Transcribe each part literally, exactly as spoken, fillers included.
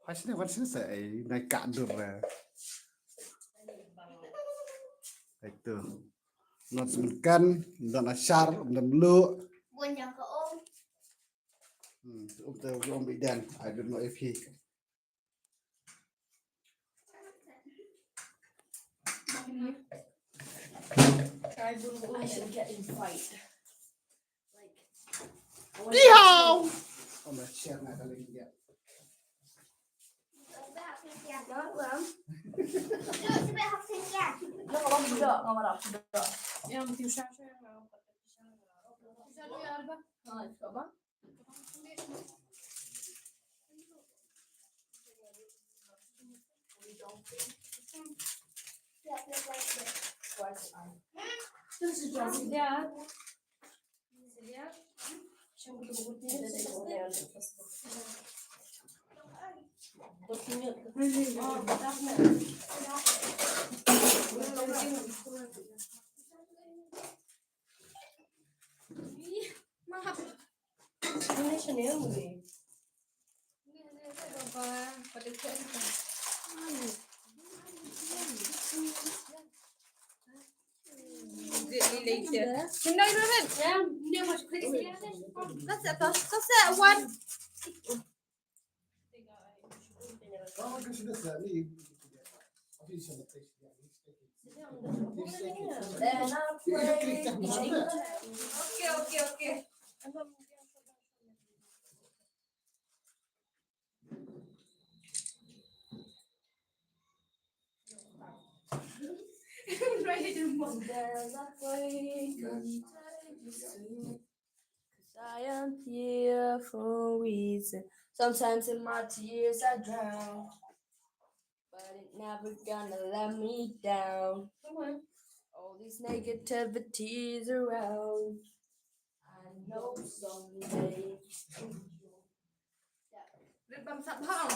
Hai sini, wan sini sa, eh, naik kadur, eh. Itu. Not semekan, don ashar, don lu. Bun yang ke om. Hmm, um, tu, um, bidan. I don't know if he. I should get in fight. Like, I wanna Yeehaw! Oh, my chair, not gonna get. That's it, that's it, one. Okay, okay, okay. Cause I am here for a reason. Sometimes in my tears I drown, but it never gonna let me down. All these negativities around. I know someday.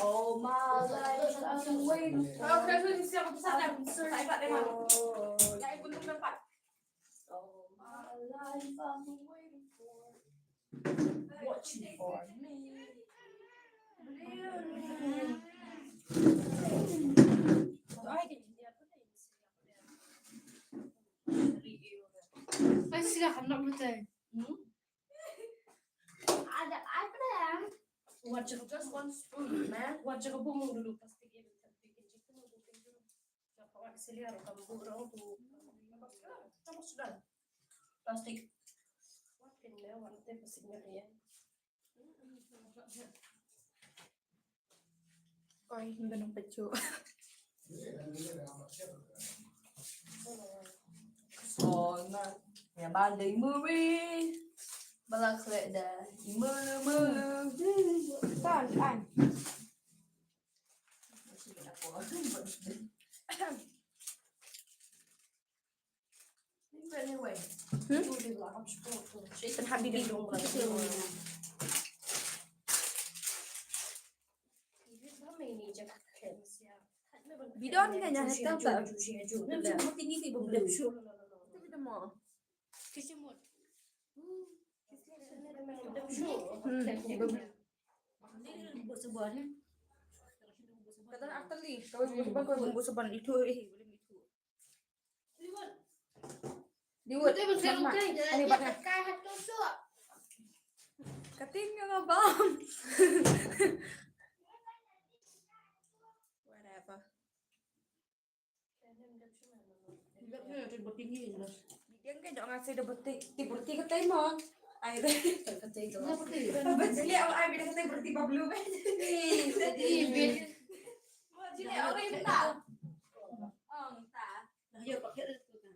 All my life I've been waiting for. All my life I've been waiting for. Watching for me. Ai, sila kan nak betul. Hmm? Ada apa dah? Wajah just one spoon, man. Wajah ka bumung dulu plastik ini. Plastik. Wah, kena one time plastik ni ya. Oi, ngan nang pechu. Oh, na. Ya, banding movie. Balak lek dah. Mulu, mulu. Kan, kan. Hmm? Kan happy day. Bidon kan yang hitam tak? Nanti ni tiba belum. Itu bidon mau. Hmm, belum. Kata after ni, kau buat seban itu, eh, belum itu. Di wut. Di wut. Betul, betul, betul. Ani bat. Kating ngabam. Whatever. Dia kan dok ngasih dia betik, ti betik ke tema. Ai deh. Betik tu. Apa jelik awak ai bila kata betik bablu. Ni, jadi bit. Mau jelik awak yang tak. Oh, tak. Dah ya pakai tu kan.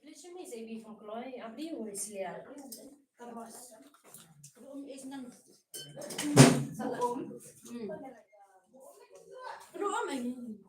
Lashmi zebi hong kloi, abdi wei slia. Terus. Ruum is nan. Ruum. Hmm. Ruum ini.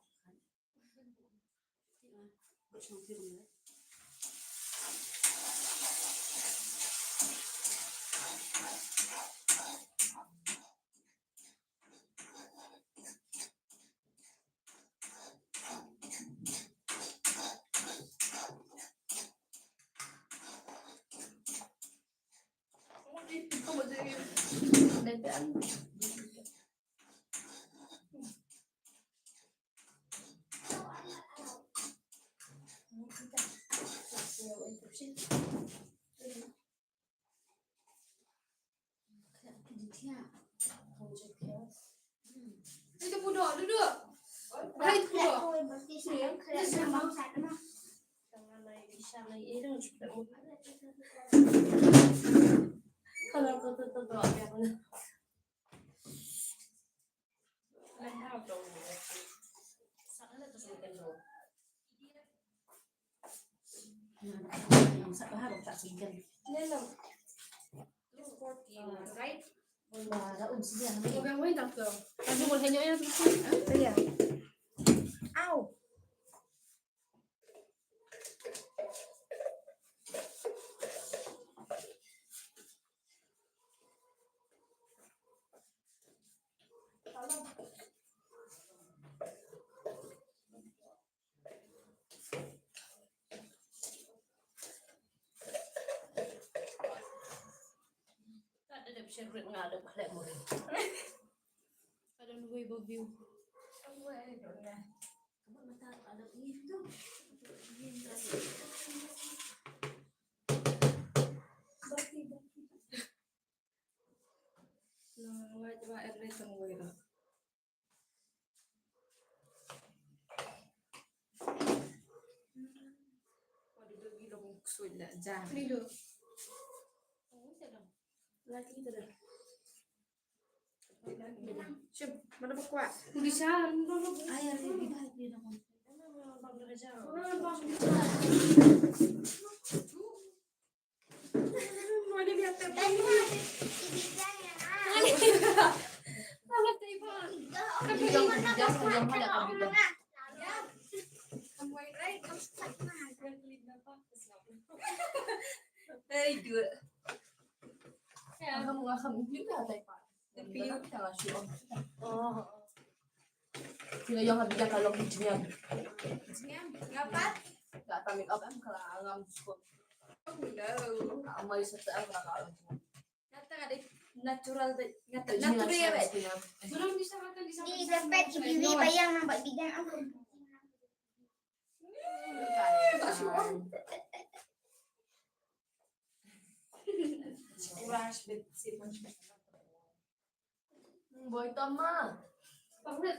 Itu pudok, duduk. Hai, itu pudok. Kalau kau tutup doa, ya. Au. Shim, mana ba kwah? Ai, ai, ai, ai, ai. Hey, dua. Ngam, ngam, ngam. Oh. Sila yang habis ka long jingam. Jingam. Ngapa? Ka ta make up em ka ngam sukut. Oh no. Ka amai sata em ka long jingam. Ngata ka dei natural dei. Ngata natural ya, be. Belum bisa makan, bisa. Ni dapat dibeli bayang nampak bidang aku. Brush bit sih. Boy Tom ma. Boy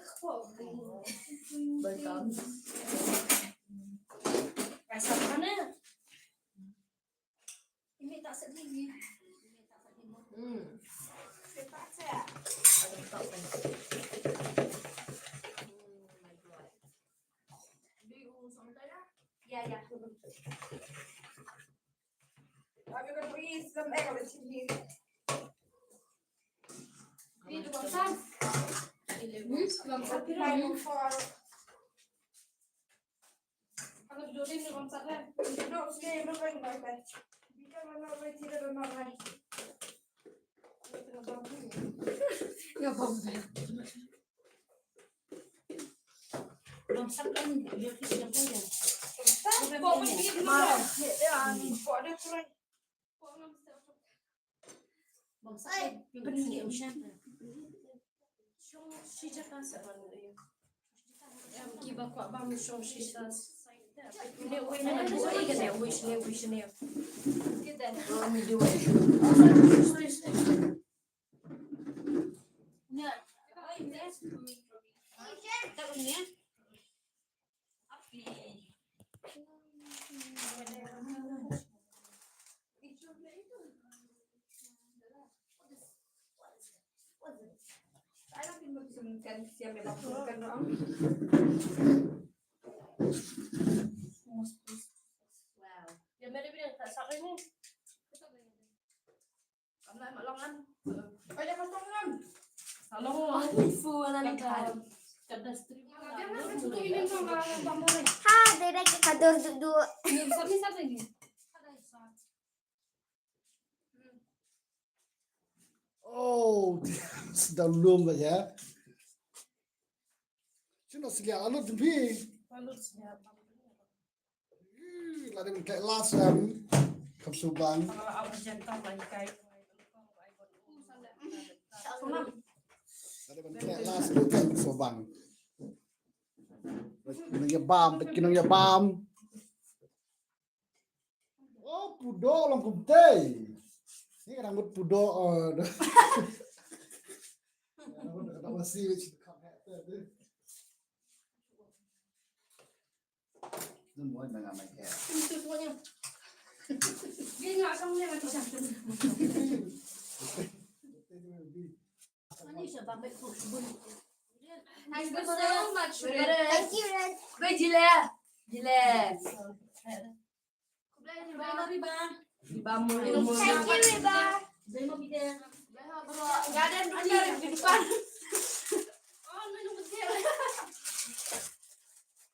Tom. Rasa mana? Ini tak sedih ni. Hmm. Cepat saya. Ada betul kan? Hmm, my God. Di u sampai ya? Ya, ya. Ha, dai dai ka dur duk duk. Oh, sdang lum ba ya. Sino slia alut jempi. Ih, la dei mynta last em. Kham suban. Last weekend so bang. Ki nongïabam, ki nongïabam. Oh, pudo long kumtei. Ni kadang mut pudo. Oh, no. Kadang mut, kadang masi. Thank you so much, Red. Thank you, Red. Red, jile. Jile. Riba, Riba. Riba mo. Thank you, Riba. Riba mo, Peter. Garden di depan. Oh, minum kecil.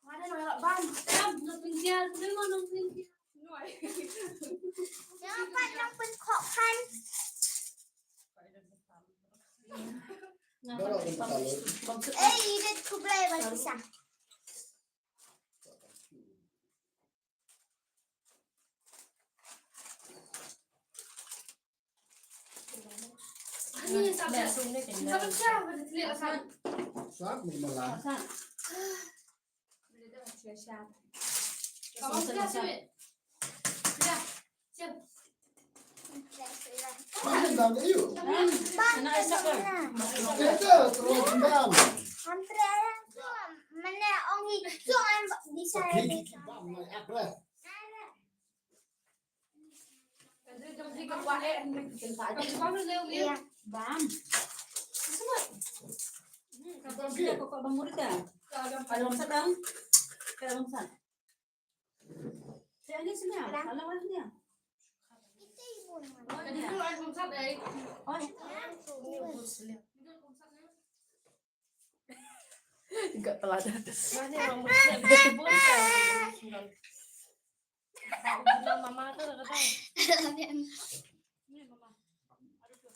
Mana nak ban? Tam, nak pinjal. Dia mau nak pinjal. Jangan pan nak pen kok kan. Eh, ini kublai bagi sah. Sat ni malah. Main dah ayo. Kita terus dendam. Antre ayah tu mana ong itu an bisa. Kiki bam mai apa? Iya. Bam. Bam ki? Kok bang murid dah? Kalau sedang. Kalau sedang. Saya ni sini. Kalau ni. Kita ibu. Tadi tu ada sat eh. Oh. Enggak telat. Mana orang buat dia buat. Mama tu dah kata. Ni mama. Aduh tu.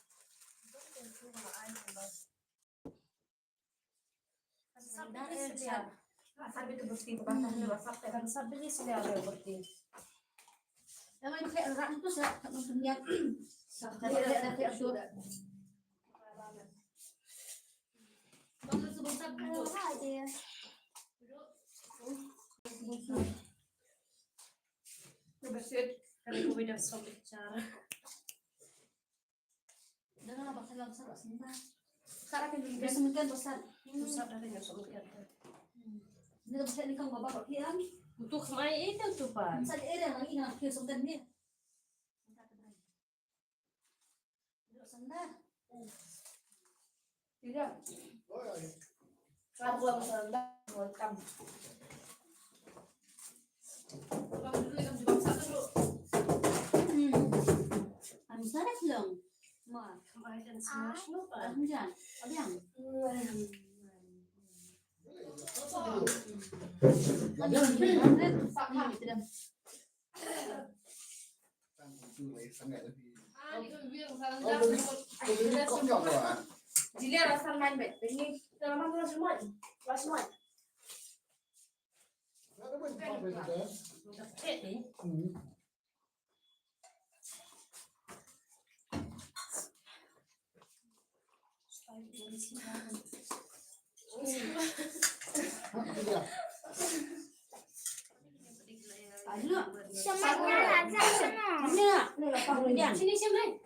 Dah lah, bakal lang sa, sa. Sa akin. Dah semekan besar. Besar dah, dah semekan. Ini besar ni kan baba kau kian. Untuk mai itu tu, Pak. Sa di area lagi nak kian semekan ni. Duduk sana. Tidak. Sabuang sandal welcome. Anu sarap lang. Ma. Kemarin smash no pa. Anu jan. Abiang. Abiang. Sini, sini.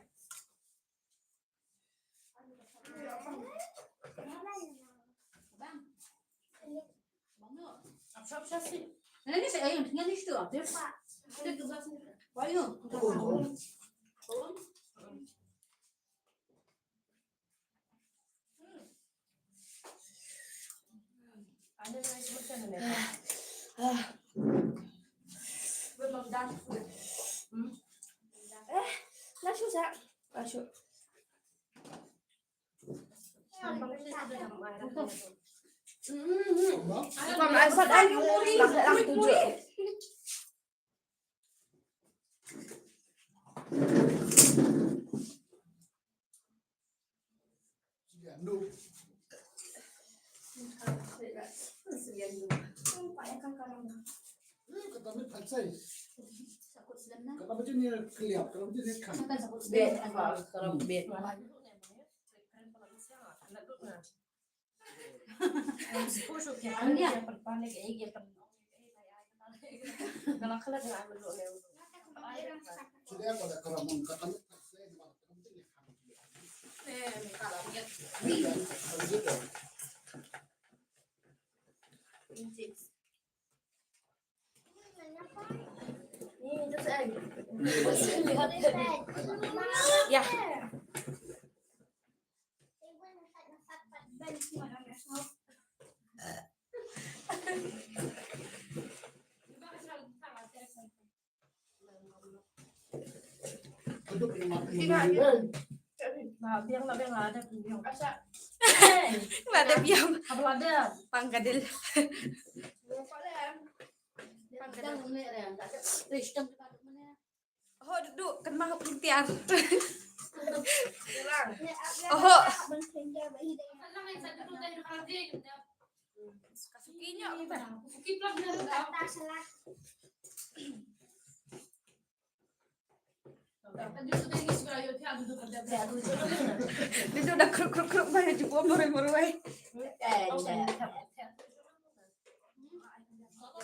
Yeah. Ba biang la biang la da biang. La da biang. Apa la da? Pang kadil. Pang kadil. Ho, duduk, kan mah pun tiar. Oho. Kasuki nya kita. Dia tu dah kruk kruk kruk mai jubor moroi moroi.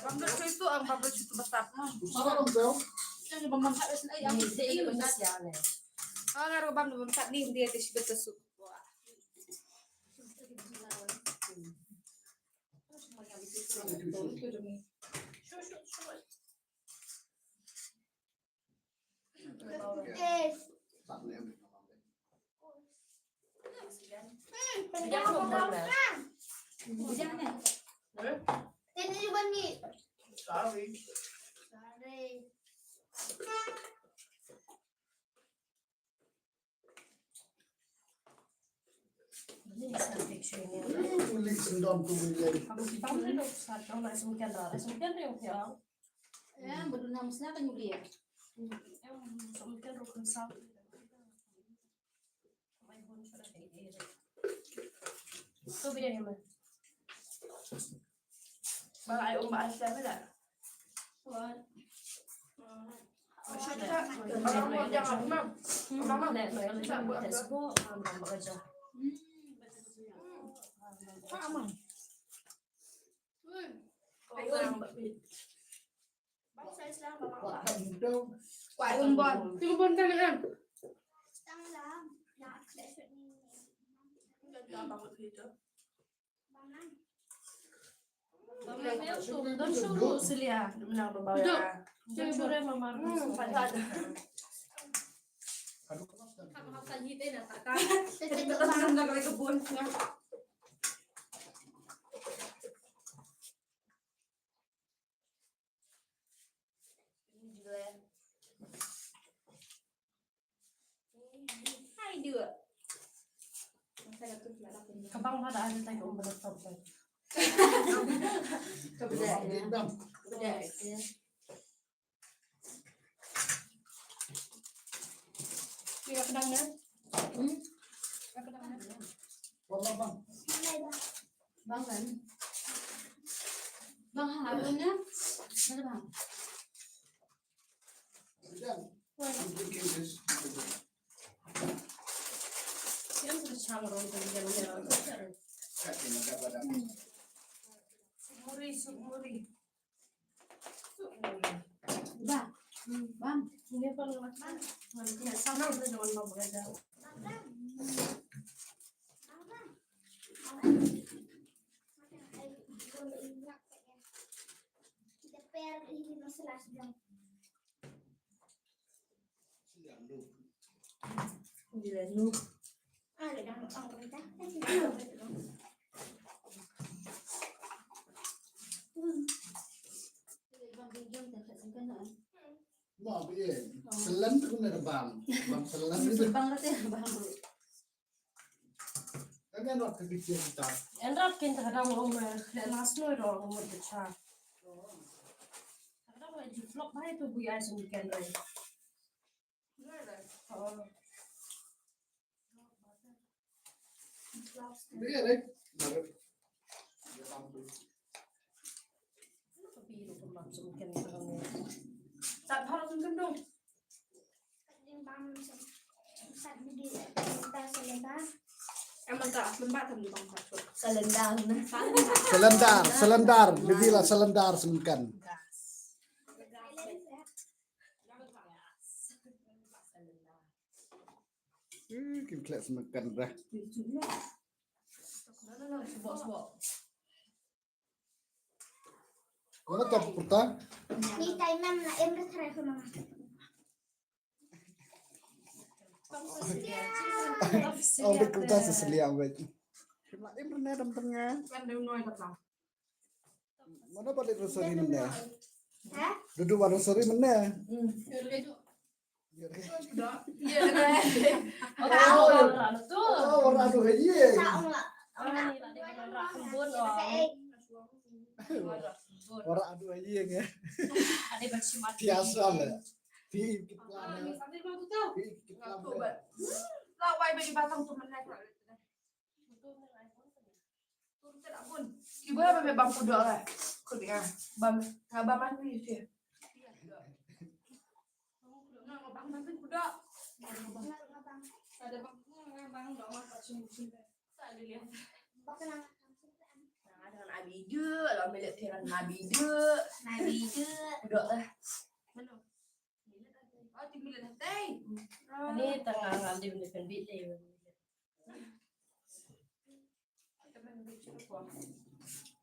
Bam da chui tu ang bam da chui tu basap. Yang bam bam tak ni dia ini benda sial eh. Ang arwah bam bam tak ni dia tu sudah tu. Ka bang ha da ai tai ka um ba da stop tai. Ka bida ya. Bida ya. Kira pedang ya. Hmm? Kira pedang ya. Bang, bang. Bang kan? Bang ha, bang ya. Mana bang? Selen tu kena bang, bang selen tu. Bang kata bang. Kan rat ke bikin ta. Kan rat ke ta kadang ong me, le last no ro ong me ta cha. Kadang le ji vlog bai tu bu ai sum kan rai. Oh. Dia rai. Sat bha sum kan dong. Em, man ka lembah tam di bang ka. Selendang. Selendar, selendar. Lebih lah selendar sengkan. Eh, kim khlek sengkan dah. Mana tak putah? Ni tai nam na em dah tharai sama. Ong dei kumta sa sliang wei. Kim la im rne dam tang nga. Kan dei noi kata. Mano ba leit rosari mynne? Ha? Dudu wan rosari mynne. Hmm. Ora adu haji. Sa ong la. Ani la dei ban rah kembun ong. Ora adu haji nge. Ada bersimat. Biasa lah. Pi kita. Pi kita. La wai bagi batang tu menai. Ki ba ba bam pudok lah. Kut ya. Bam, ha bam anu yu sia. Nah, bam bam pudok. Ada bam, bam dok ma ka sum sum. Sa ada lihat. Nah, dengan Abi je, lah milik tiran Abi je. Abi je. Pudok lah. Mana? Ni tengah ngambil benda kendit deh.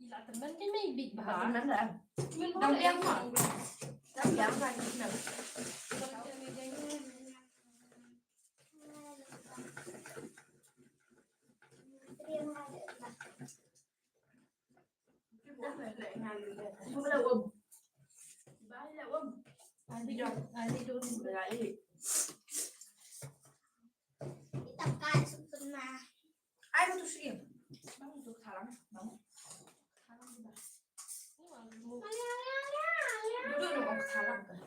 Ila temen kan mai big bah. Temen dah. Temen dah biang mah. Dah biang kan. Ai, tu sih. Bang, tu salam, bang. Salam, bang. Duduk dong, salam, bang.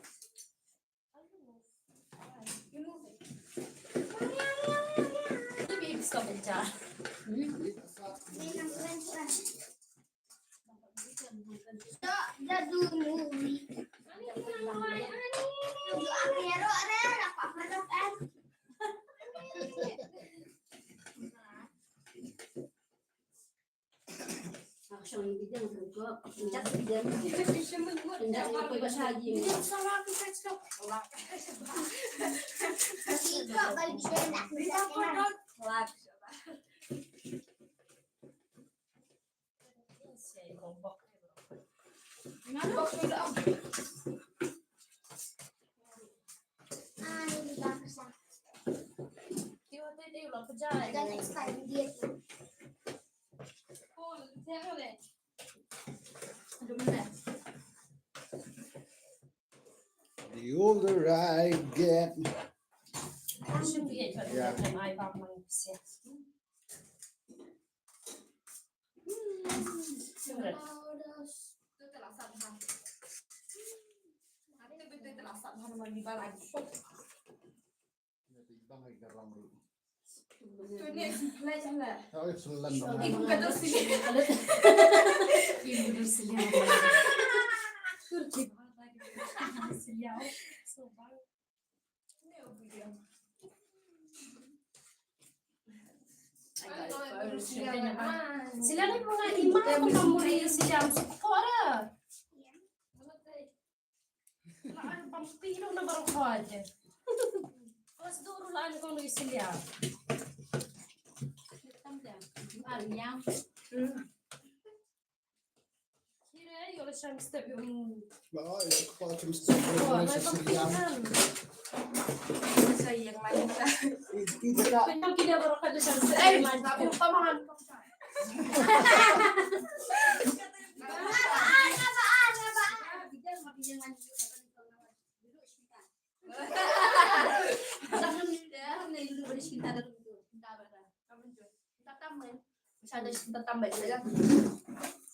The older I get. Yeah. Sila ni mga ima ko na muri sila ang sukora. Laan pang pilo na baro ko aja. Pas duru laan ko ni sila. Ang yang. Hmm. Kira yo la sham step yo. Ba, ito ko pa sham step. Oh, may pang pilo. Sayang lang ta. Ito ka. Kanya kida baro ka sham step. Ay, man, tabi pa man.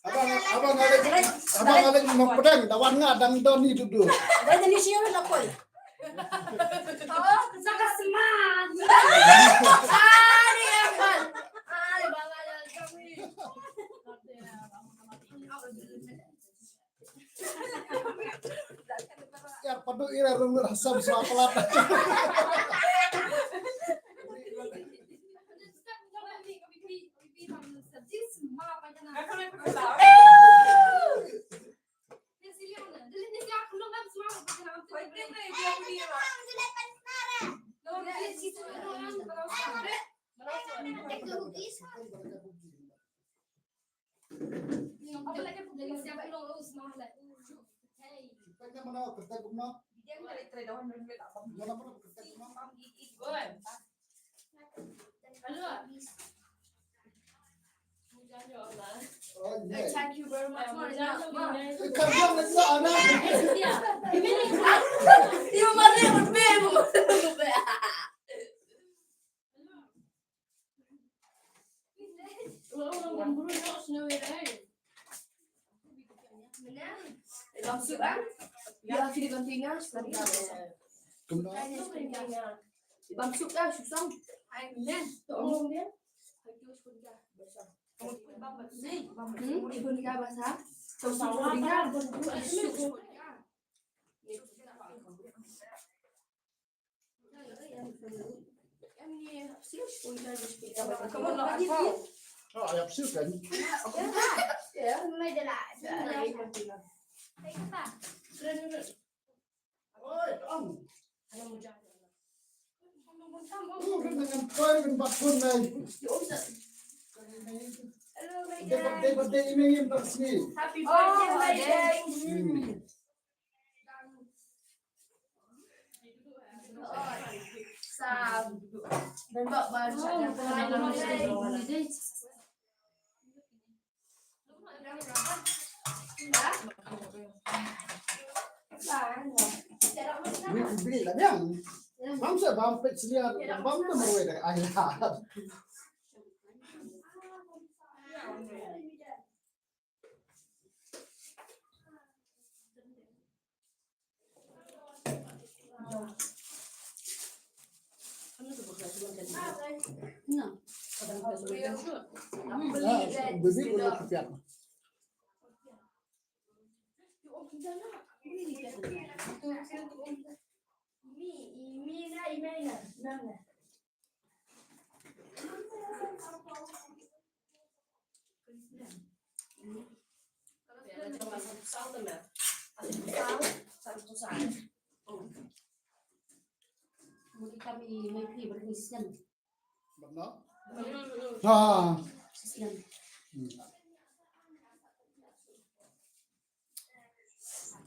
Abang, abang Alex, abang Alex mau pedang, lawan nga dang don ni duduk. Abang jadi siapa lah koi? Oh, saka seman. Ari akan. Ari bang Alex kami. Yar padu ira rung rasa besar pelat. Thank you very much. Happy birthday, my darling. Bam sa bam pet selia bam tu marwei dah ayat. Ha.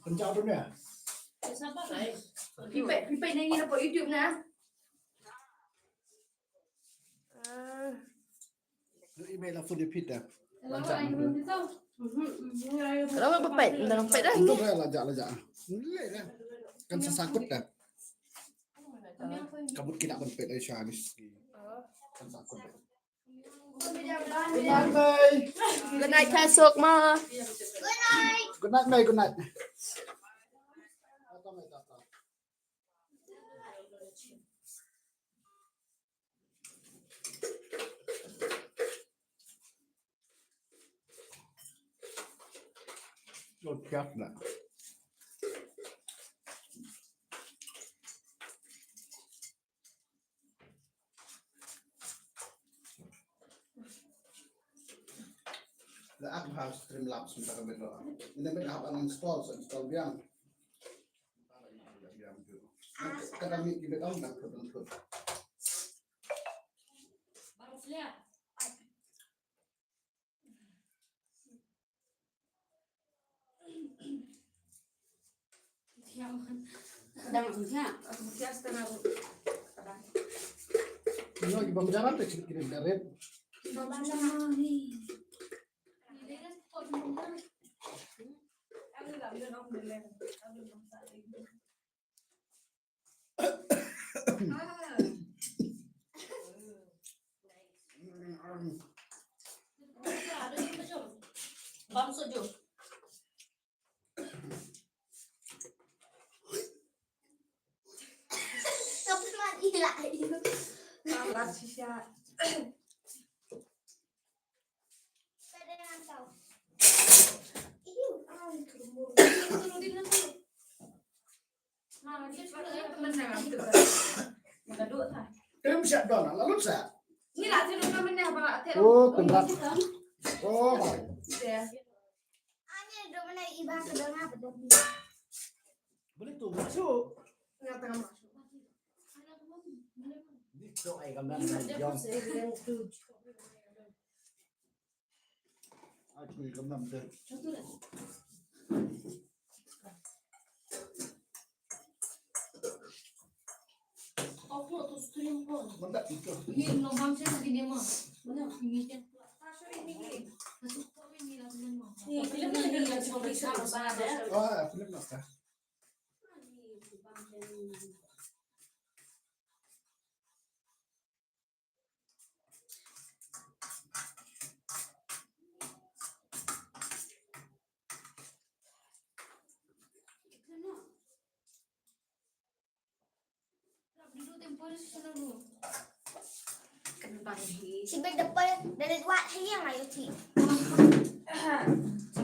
Kencang tu ni. Pipet, pipet nang ina po YouTube na. Email lah phone dia pita. Lanjak. Kalau apa pet, dah pet dah. Untuk dah lanjak, lanjak. Boleh dah. Kan sesakut dah. Kabut kita pun pet dah Shanis. Kan sakut dah. Good night, Mai. Good night, Tasuk, Ma. Good night, Mai. Good night. Oh, siap dah. La ak ha Streamlabs mynta ka bit. Ina bit hap uninstall, sa install biang. Ka da mih ki bit ong da put put. Ino ki bam jalan te kirim kirim da red. Bam soju. Tapi mati lah. Alah, sisa. Tem siap don, lalu siap. Oh, kena. Oh. Boleh tu masuk. Cho ai kam lam lam jong. Ai chui kam lam de. Manda itu. Ah, film nak. Sibit da poi da leit wad ha ïing ayo ti.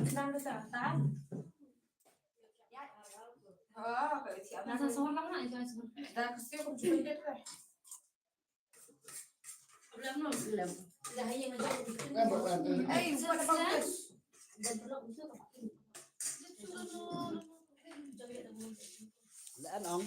Khnang da ta ta. Oh, ka ti. Nasa sohor lang na, itu sohor. Da kasi ko jual dia tu. La'an ong.